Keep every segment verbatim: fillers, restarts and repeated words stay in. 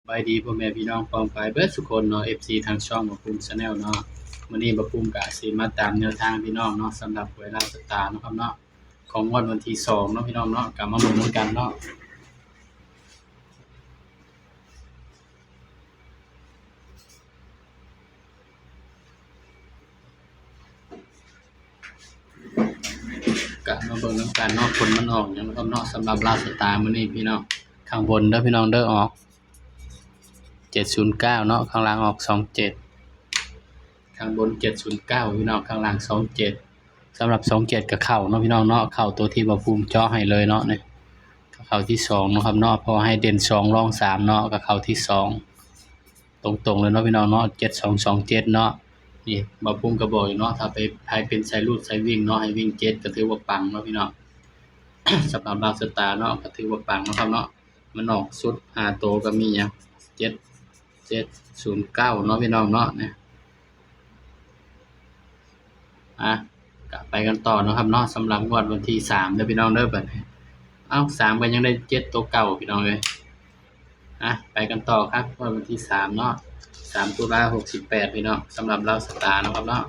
สบายดีพ่อแม่พี่น้องป้องปายเบิดสุคนเนาะ เอฟซี ทางช่องบ่าวปุ้ม Channel เนาะ มื้อนี้บ่าวปุ้มก็สิมาตามแนวทางพี่น้องเนาะ สำหรับหวยลาวสตาร์เนาะครับเนาะ ของงวดวันที่สองเนาะพี่น้องเนาะ ก็มาเบิ่งนำกันเนาะ ก็มาเบิ่งนำกันเนาะ ผลมันออกหยังเนาะครับเนาะ สำหรับลาวสตาร์มื้อนี้พี่น้อง ข้างบนเด้อพี่น้องเด้อ ออก เจ็ดศูนย์เก้า เนาะ ข้างล่างออก สองเจ็ด ข้างบน เจ็ดศูนย์เก้า พี่น้อง ข้างล่าง สองเจ็ด สำหรับ สองเจ็ด ก็เข้าเนาะพี่น้องเนาะ เข้าตัวที่บ่าวปุ้มเจาะให้เลยเนาะ นี่ ก็เข้าที่สองเนาะครับเนาะ เพราะว่าให้เด่นสองรองสามเนาะ ก็เข้าที่สอง ตรงๆเลยเนาะพี่น้องเนาะ เจ็ดสองสองเจ็ด เนาะ นี่บ่าวปุ้มก็บอกอยู่เนาะ ถ้าไป ใครเป็นสายรูดสายวิ่งเนาะ ให้วิ่งเจ็ด ก็ถือว่าปังเนาะพี่น้อง สำหรับลาวสตาร์เนาะ ก็ถือว่าปังเนาะครับเนาะ มันออกชุดห้าตัวก็มีหยัง เจ็ด เจ็ดศูนย์เก้า เนาะพี่น้องเนาะ เนี่ย อ่ะ ก็ไปกันต่อเนาะครับเนาะ สำหรับงวดวันที่สามเด้อพี่น้องเด้อ บัดนี้ เอ้า สามก็ยังได้เจ็ดตัวเก่าพี่น้องเอ้ย อ่ะ ไปกันต่อครับ งวดวันที่สามเนาะ สาม ตุลา หกสิบแปด พี่น้อง สำหรับลาวสตาร์เนาะครับเนาะ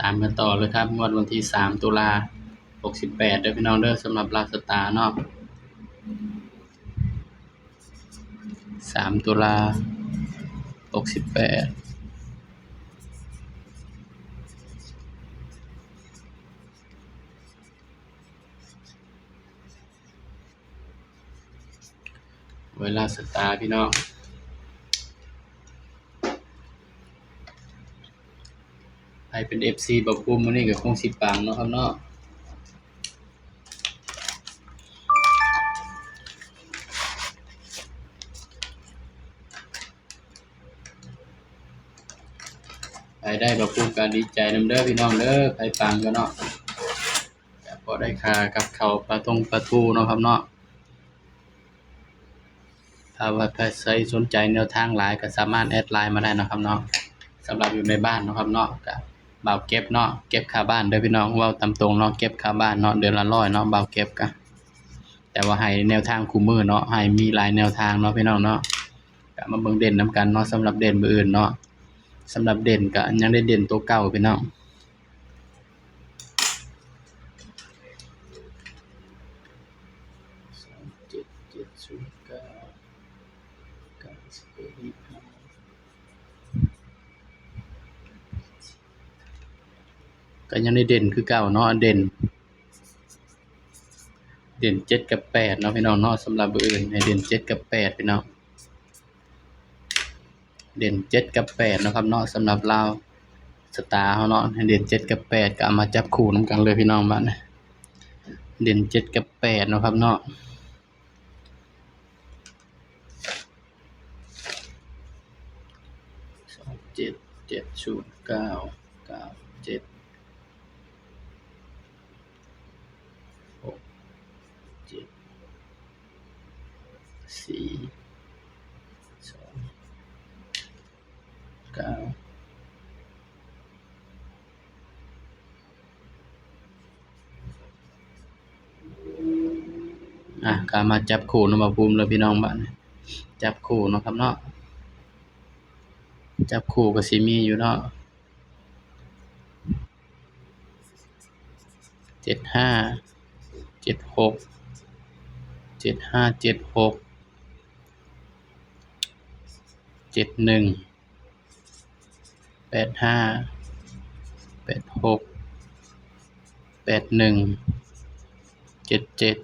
ตามกันต่อเลยครับ งวดวันที่สาม ตุลา หกสิบแปด เด้อพี่น้องเด้อ สำหรับลาวสตาร์เนาะ สาม ตุลา หกสิบแปด หวยลาวสตาร์พี่น้อง ใครเป็น เอฟซี บ่าวปุ้มมื้อนี้ก็คงสิปังเนาะครับเนาะ ใครได้บ่าวปุ้มก็ดีใจนำเด้อพี่น้องเด้อ ใครปังก็เนาะ ก็พอได้ค่ากับข้าวปลาตงปลาทูเนาะครับเนาะ ถ้าว่าใครสนใจแนวทางหลายก็สามารถแอดไลน์มาได้เนาะครับเนาะ สำหรับอยู่ในบ้านเนาะครับเนาะ ก็บ่าวเก็บเนาะ เก็บค่าบ้านเด้อพี่น้อง เว้าตามตรงเนาะ เก็บค่าบ้านเนาะ เดือนละร้อยเนาะ บ่าวเก็บก็ แต่ว่าให้แนวทางคู่มื้อเนาะ ให้มีหลายแนวทางเนาะพี่น้องเนาะ ก็มาเบิ่งเด่นนำกันเนาะ สำหรับเด่นมื้ออื่นเนาะ สำหรับเด่นก็ยังได้เด่นตัวเก่าพี่น้อง สองเจ็ด เจ็ดศูนย์เก้า เก้าสิบเอ็ด ยี่สิบห้า ก็ยังได้เด่นคือเก่าเนาะ เด่น เด่นเจ็ดกับแปดเนาะพี่น้องเนาะ สำหรับมื้ออื่นให้เด่นเจ็ดกับแปดพี่น้อง เด่นเจ็ดกับแปดเนาะครับเนาะ สำหรับลาวสตาร์เฮาเนาะ ให้เด่นเจ็ดกับแปด ก็เอามาจับคู่นำกันเลยพี่น้อง บัดนี้ เด่นเจ็ดกับแปดเนาะครับเนาะ สองเจ็ด เจ็ดศูนย์เก้า เก้าเจ็ด หกเจ็ด สี่ สอง เก้า อ่ะ ก็มาจับคู่เนาะ บ่าวปุ้ม แล้วพี่น้อง บัดนี้ จับคู่เนาะครับเนาะ จับคู่ก็สิมีอยู่เนาะ เจ็ดห้า เจ็ดหก เจ็ดห้า เจ็ดหก เจ็ดหนึ่ง แปดห้า แปดหก แปดหนึ่ง เจ็ดเจ็ด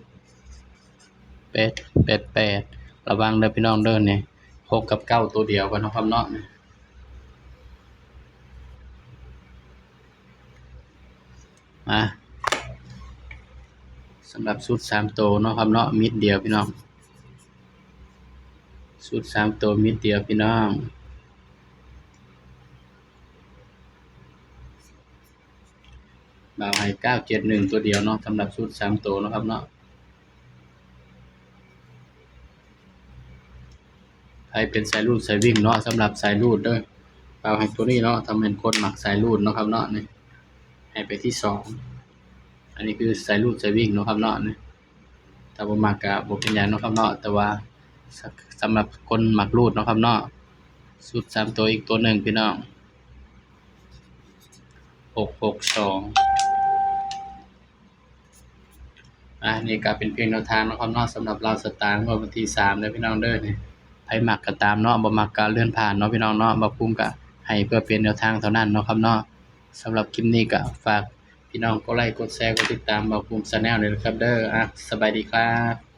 แปด แปดแปด ระวังเด้อพี่น้องเด้อ นี่ หกกับเก้าตัวเดียวกันเนาะครับเนาะ มา สำหรับชุดสามตัวเนาะครับเนาะ เม็ดเดียวพี่น้อง ชุดสามตัวเม็ดเดียวพี่น้อง บ่าวให้เก้าเจ็ดหนึ่งตัวเดียวเนาะ สำหรับชุดสามตัวเนาะครับเนาะ ให้เป็นสายรูดสายวิ่งเนาะ สำหรับสายรูดเด้อ บ่าวให้ตัวนี้เนาะ ถ้าเป็นคนมักสายรูดเนาะครับเนาะ นี่ ให้ไปที่สอง อันนี้คือสายรูดสายวิ่งเนาะครับเนาะ นี่ ถ้าบ่มักก็บ่เป็นหยังเนาะครับเนาะ แต่ว่าส- สำหรับคนมักรูดเนาะครับเนาะ ชุดสามตัวอีกตัวหนึ่งพี่น้อง หกหกสอง อ่ะ นี่ก็เป็นเพียงแนวทางเนาะครับเนาะ สำหรับลาวสตาร์งวดวันที่สามเด้อพี่น้องเด้อ นี่ ไผมักก็ตามเนาะ บ่มักก็เลื่อนผ่านเนาะพี่น้องเนาะ บ่าวภูมิก็ให้เพื่อเป็นแนวทางเท่านั้นเนาะครับเนาะ สำหรับคลิปนี้ก็ฝากพี่น้องกดไลค์ กดแชร์ กดติดตามบ่าวภูมิ Channel ด้วยนะครับเด้อ อ่ะ สบายดีครับ